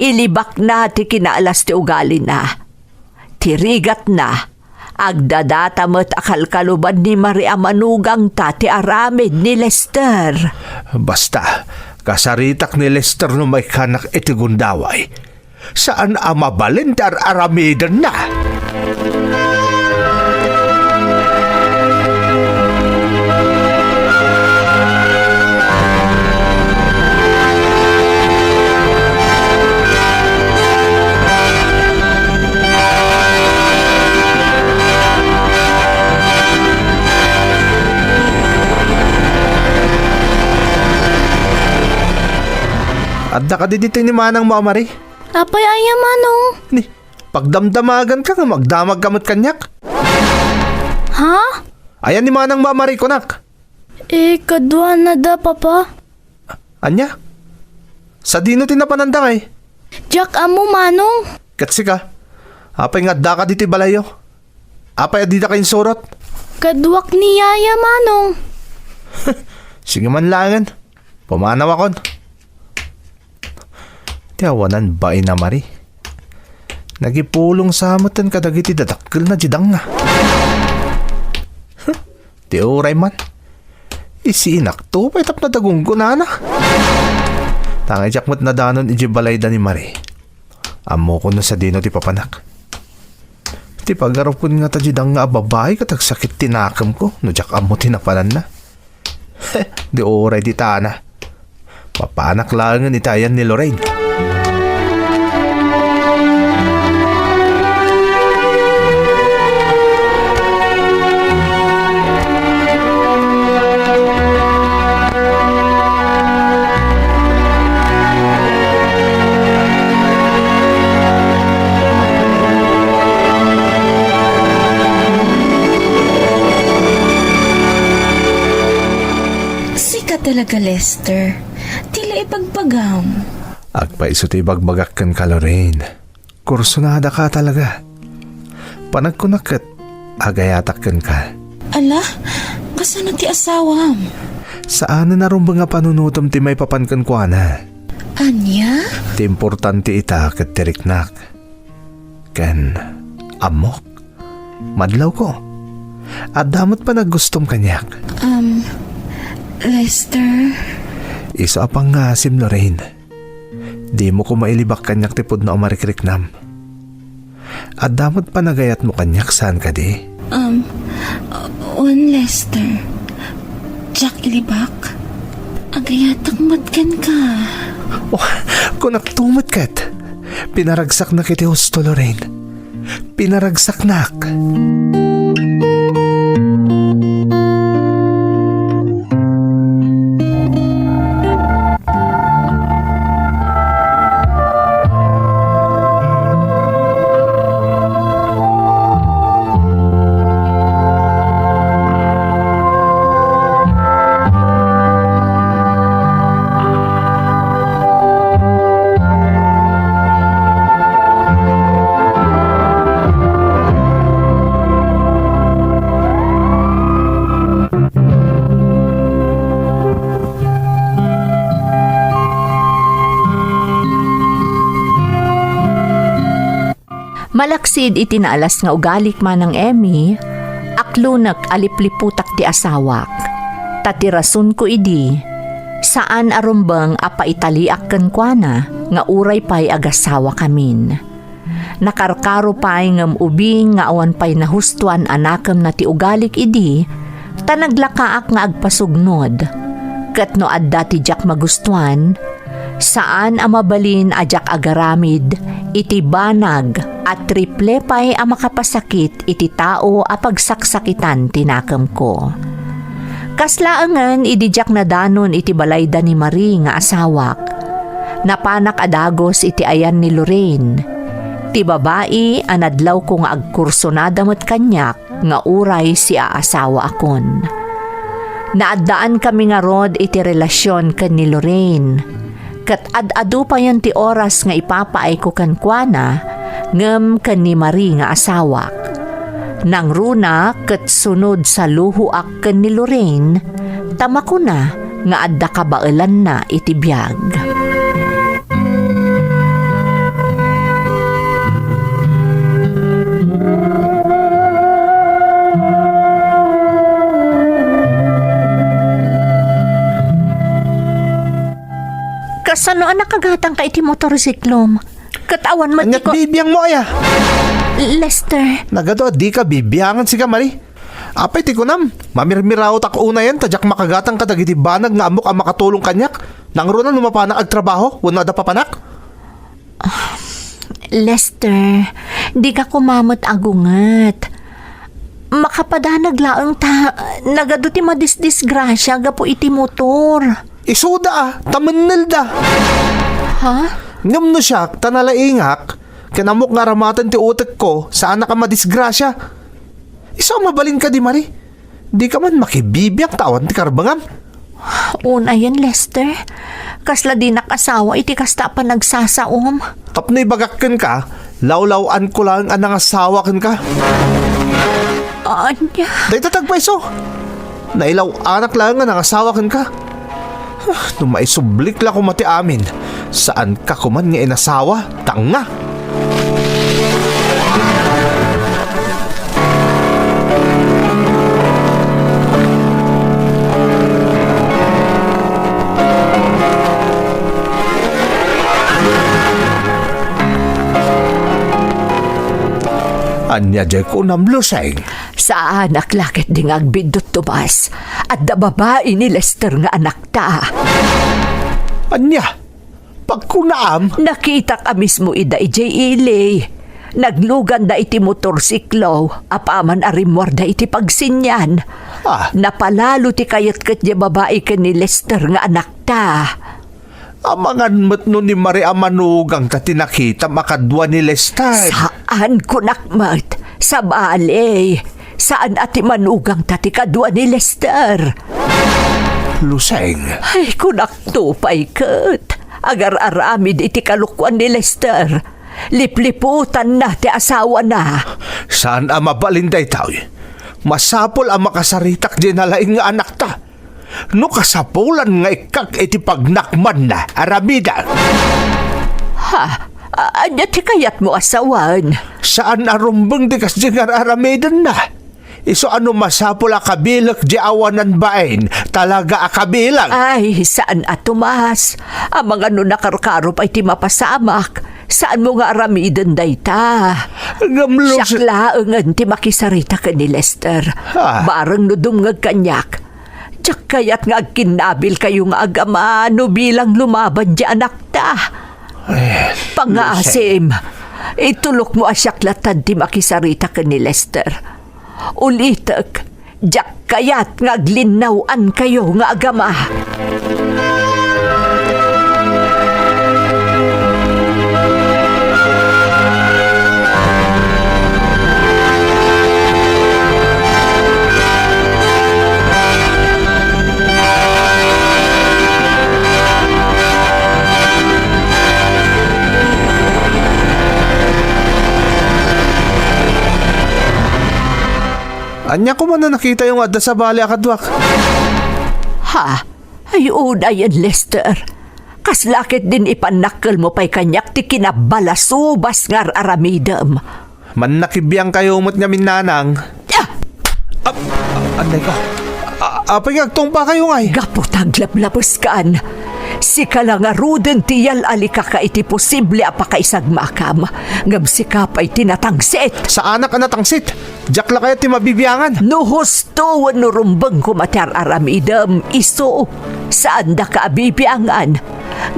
Ilibakna ti kinaalas ti ugalina. Ti rigatna, agdadata met a kalkaluban ni Marie a manugangta ti aramid ni Lester. Basta, kasaritak ni Lester no maikkanak iti gundaway. Saan a mabalin ti ar-aramidenna. Adda kadi ditoy ni manangmo a Marie? Apay aya, Manong? Ni, pagdamdamaganka nga magdamagka met kaniak? Ha? Ayan ni manangmo a Marie kunak? Eh, kaduana da, Papa. Ania? Sadino ti napananda ngay? Diak ammo, Manong. Ket sika, apay nga addaka ditoy balayyo? Apay a didaka insurot? Kaduak ni Yaya, Manong. Sige man laengen. Pumanawakon. Ti awanan bain a Marie. Nagipulong sa metten kadagiti dadakkelna di danga. Huh, ti uray man. Isiinakto pay tapno dagunggonana. Tangay diak met nadanon idiay balayda ni Marie. Ammokon no sadino ti papanak. Ti pagarupon ngata di danga a babai ket agsakit ti nakemko no diak ammo ti napananna. Di uray di tana. Papanak laengen iti ayan ni Lorraine. Talaga, Lester. Ti la ibagbagam. Agpayso ti ibagbagak kenka, Lorraine. Kursunada ka talaga. Panagkunak ket agayatak kenka. Ala, kasano ti asawam? Saanen a rumbeng a panunotem ti maipapan kenkuana. Ania? Ti importante ita ket ti riknak. Ken, ammok, madlawko. Adda met panagustom kaniak. Um, Lester? Isu a pangngasim, Lorraine. Dimo koma ilibak kaniak ti pudno a marikriknam. Adda met panagayatmo kaniak, saan kadi? Um, wen, Lester. Diak ilibak. Agayatak met kenka. Oh, kunakto met ket. Pinaragsaknak iti husto, Lorraine. Pinaragsaknak. Malaksid iti naalas nga ugalik, Manang Emmy, aklonek a lipliputak ti asawak. Ta ti rasonko idi, saan a rumbeng a paitaliak kenkuana nga uray pay agasawakamin. Nakarkaro pay ngem ubing nga awan pay nahustoan a nakemna ti ugalik idi, ta naglakaak nga agpasugnod. Ket no adda ti diak magustoan, saan a mabalin a diak agaramid iti banag a triple pay a makapasakit iti tao a pagsaksakitan ti nakemko. Kas laengen idi diak nadanon iti balayda ni Marie nga asawak. Napanak a dagus iti ayan ni Lorraine, ti babai a nadlawko nga agkursonada met kaniak nga uray siaasawaakon. Naaddaanmi ngarud iti relasion ken ni Lorraine, ket ad-adu payen ti oras nga ipapaayko kenkuana ngem ken ni Marie nga asawak. Nangruna ket sunod saluhoak ken ni Lorraine, ta makuna nga adda kabaelanna iti biag. Kasano a nakagatangka iti motorsiklom? Ket awan met Ania't ti ko- bibiangmo aya? Lester. Nagadu a dika bibiangen, sika, Marie. Apay ti kunam? Mamirmiraotak unayen ta diak makagatang kadagiti banag nga ammok a makatulong kaniak. Nangruna no mapanak agtrabaho wenno adda papanak? Ah, Lester, dika koma met agunget. Makapadanag laeng ta nagadu ti madisdisgrasia gapu iti motor. Isuda a, ta mennelda. Ha? Ngem no siak, ta nalaingak, ken ammok nga aramaten ti utekko, saanak a madisgrasia. Isu a mabalin kadi, Marie? Dika man makibibiang ta awan ti karbengam. Unayen, Lester. Kasla dinak asawa iti kasta a panagsasaom. Tapno ibagak kenka, lawlaw-anko laeng a nangasawa kenka. Ania? Dayta ti agpayso. Nailaw-anak laeng a nangasawa kenka. Ah, no maisublik la koma ti amin, saanka koman nga inasawa, tanga! Ania diay kunam, Luseng? Saanak la ketdi nga agbiddut, Tomas. Adda babai ni Lester nga anakta. Ania? Pagkunaam? Nakitak a mismo ida idiay ili. Nagluganda iti motorsiklo, apaman a rimmuarda iti pagsinian. Ah. Napalalo ti kayatkat diay babai ken ni Lester nga anakta. Amangan met no ni Marie a manugangta ti nakitam a kadua ni Lester. Saan, kunak met. Sabali, saan a ti manugangta ti kadua ni Lester. Luseng. Ay, kunakto pay ket, agar-aramid iti kalokuan ni Lester. Lipliputanna ti asawana. Saan a mabalin daytoy. Masapul a makasaritak diay nalaing nga anakta. No kasapulan nga ikkak iti pagnakmanna, aramidek. Ha? A-, ania ti kayatmo a sawen? Saan a rumbeng ti kasdiay nga ar-aramidenna. Isu a no masapul a kabilek diay awanan bain, talaga a kabilek. Ay, saan a, Tomas. Amangan no nakarkaro pay ti mapasamak, saanmo nga aramiden dayta. Ngem, Lus- Siak laengen ti makisarita ken ni Lester. Ah. Bareng no dumngeg kaniak. Diak kayat nga agkinnabilkayo nga agama no bilang lumaban diay anakta. Eh, Pangaasim, itulokmo a siak latta ti makisarita ken ni Lester. Ulitek, diak kayat nga aglinnaw-ankayo nga agama. Ania koma no nakitayo nga adda sabali a kaduak? Ha? Ay, unayen, Lester. Kasla ketdin ipannakkelmo pay kaniak ti kinabalasubas nga ar-aramidem. Mannakibiangkayo met ngamin, nanang. Ah! Ah, ah, anay ko. Ah, apay nga agtungpakayo ngay? Gapu ta aglablabeskan. Sika la ngaruden ti yal-alikaka iti posible a pakaisagmakam. Ngem sika pay ti natangsit. Saanak a natangsit. Diak la kayat ti mabibiangan. No husto wenno rumbeng koma ti ar-aramidem, isu, saandaka a bibiangan.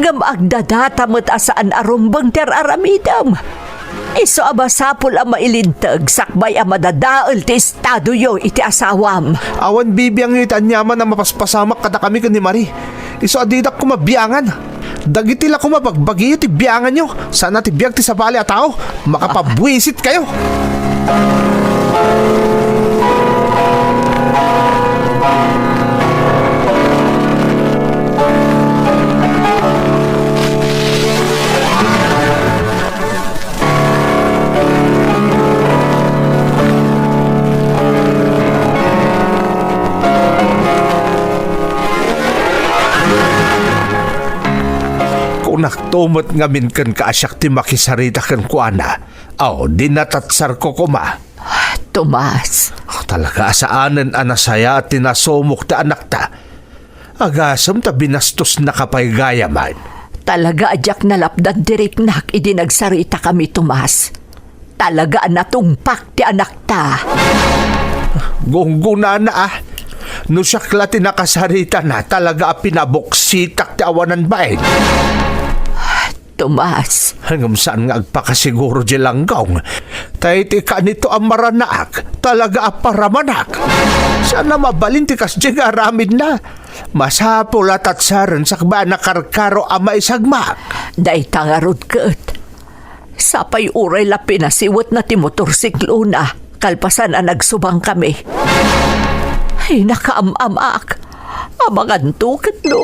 Ngem agdadata met a saan a rumbeng ti ar-aramidem. Isu a masapul a mailinteg sakbay a madadael ti estadoyo iti asawam. Awan bibiangyo iti aniaman a mapaspasamak kadakami ken ni Marie. Isu a didak koma biangan. Dagiti la koma bagbagiyo ti bianganyo. Saan a ti biag ti sabali a tao. Makapabuisitkayo. Kunakto met ngamin kenka a siak ti makisarita kenkuana. Aw, dinatatsarko koma. Tomas. Talaga a saanen a nasayaat ti nasumok ti anakta. Agasem ta binastosnaka pay gayamen. Talaga a diak nalapdan ti riknak idi nagsaritakami, Tomas. Talaga a natungpak ti anakta. Gunggonana, a. No siak la ti nakasaritana, talaga a pinabuksitak ti awanan bain. Tomas. Ngem saan nga agpakasiguro diay langgong. Ta iti kanito a maranaak, talaga a paramanak. Saan a mabalin ti kasdiay nga aramidna. Masapul a tatsaren sakbay a nakarkaro a maisagmak. Dayta ngarud ket. Sapay uray la pinasiwetna ti motorsiklona, kalpasan a nagsubangkami. Ay, nakaam-amak. Amangan to ket no.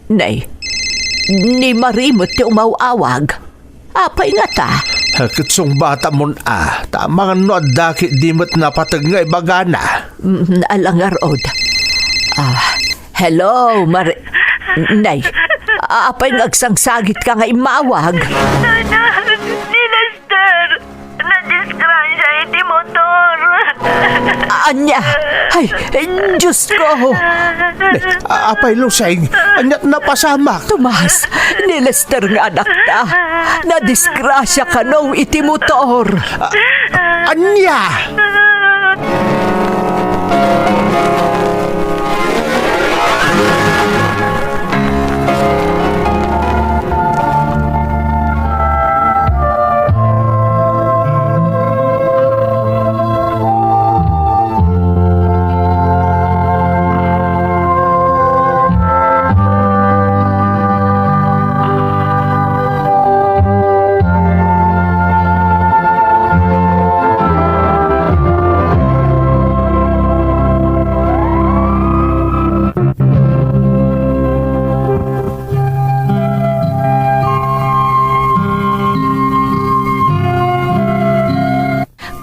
Nay, ni Marie met ti umaw-awag. Apay ngata? Ket sungbatamon a, ta amangan no adda ketdi met napateg nga ibagana. Mm, ala ngarud. Ah, hello, Marie. Nay, apay nga agsangsagitka nga immawag? Nanang, ni Lester. Nadisgrasya iti motor. Ania? Ay, Diyos ko! Nay, a-, apay Luseng, aniat napasamak? Tomas, ni Lester nga anakta. Nadisgrasya kano iti motor. A-, ania?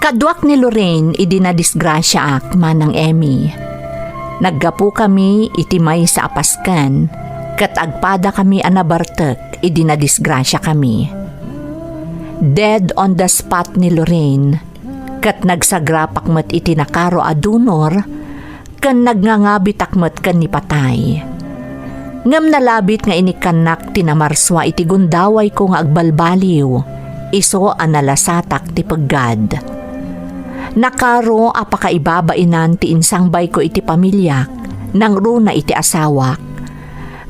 Kaduak ni Lorraine idi nadisgrasiaak, Manang Emmy. Naggapukami iti maysa a pasken, ket agpadakami a nabartek idi nadisgrasiakami. Dead on the spot ni Lorraine, ket nagsagrapak met iti nakaro a dunor, ken nagngangabitak met ken ni patay. Ngem nalabit nga inikkannak ti namarsua iti gundawayko nga agbalbaliw, isu a nalasatak ti peggad. Nakaro a pakaibabainan ti insangbayko iti pamiliak, nangruna iti asawak.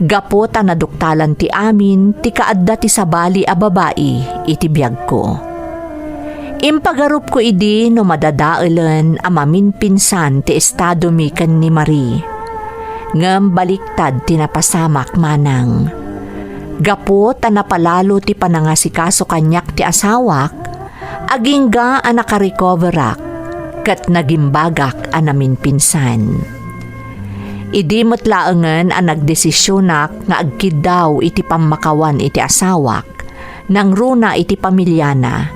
Gapu ta naduktalan ti amin ti kaadda ti sabali a babai iti biagko. Impagarupko idi no madadaelen a maminpinsan ti estadomi ken ni Marie. Ngem baliktad ti napasamak, Manang. Gapu ta napalalo ti panangasikaso kaniak ti asawak, agingga a nakarecoverak ket nagimbagak a naminpinsan. Idi met laengen a nagdesisionak nga agkiddaw iti pammakawan iti asawak, nangruna iti pamiliana.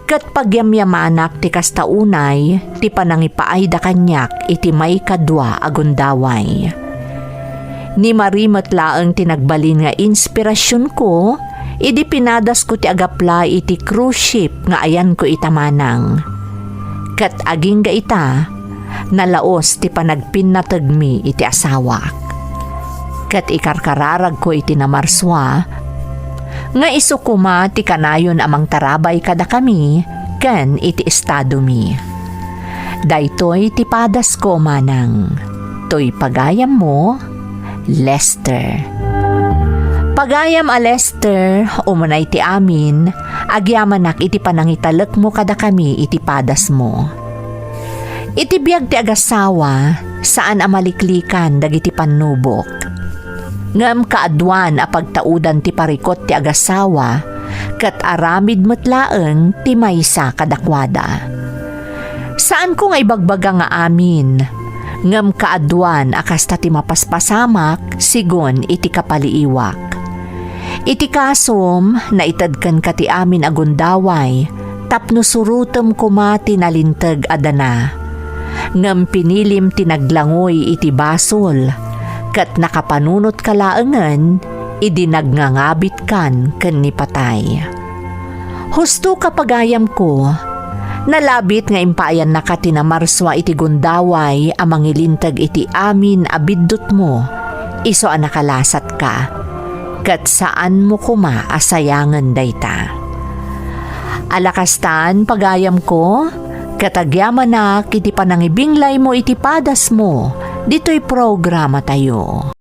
Ket pagyamyamanak ti kasta unay ti panangipaayda kaniak iti maikadua a gundaway. Ni Marie met laeng ti nagbalin nga inspirasionko idi pinadasko ti agapla iti cruise ship nga ayanko ita, Manang. Ket agingga ita, nalaos ti panagpinnategmi iti asawak. Ket ikarkararagko iti namarsua nga isu koma ti kanayon a mangtarabay kadakami ken iti estadomi. Daytoy ti padasko, Manang. Toy pagayammo, Lester. Pagayam a Lester, umunay ti amin, agyamanak iti panangitalekmo kadakami iti padasmo. Iti biag ti agasawa, saan a maliklikan dagiti pannubok. Ngem kaaduan a pagtaudan ti parikut ti agasawa, ket aramid met laeng ti maysa kadakuada. Saanko nga ibagbaga nga amin, ngem kaaduan a kasta ti mapaspasamak sigun iti kapaliiwak. Iti kasom, naited kenka ti amin a gundaway tapno surotem koma ti nalinteg a dana. Ngem pinilim ti naglangoy iti basol, ket nakapanunotka laengen idi nagngangabitka ken ni patay. Husto ka, pagayamko, nalabit nga impaayannaka ti namarsua iti gundaway a mangilinteg iti amin a biddutmo, isu a nakalasatka, ket saanmo koma a sayangen dayta. Ala kastan, pagayamko, ket agyamanak iti panangibinglaymo iti padasmo ditoy programatayo.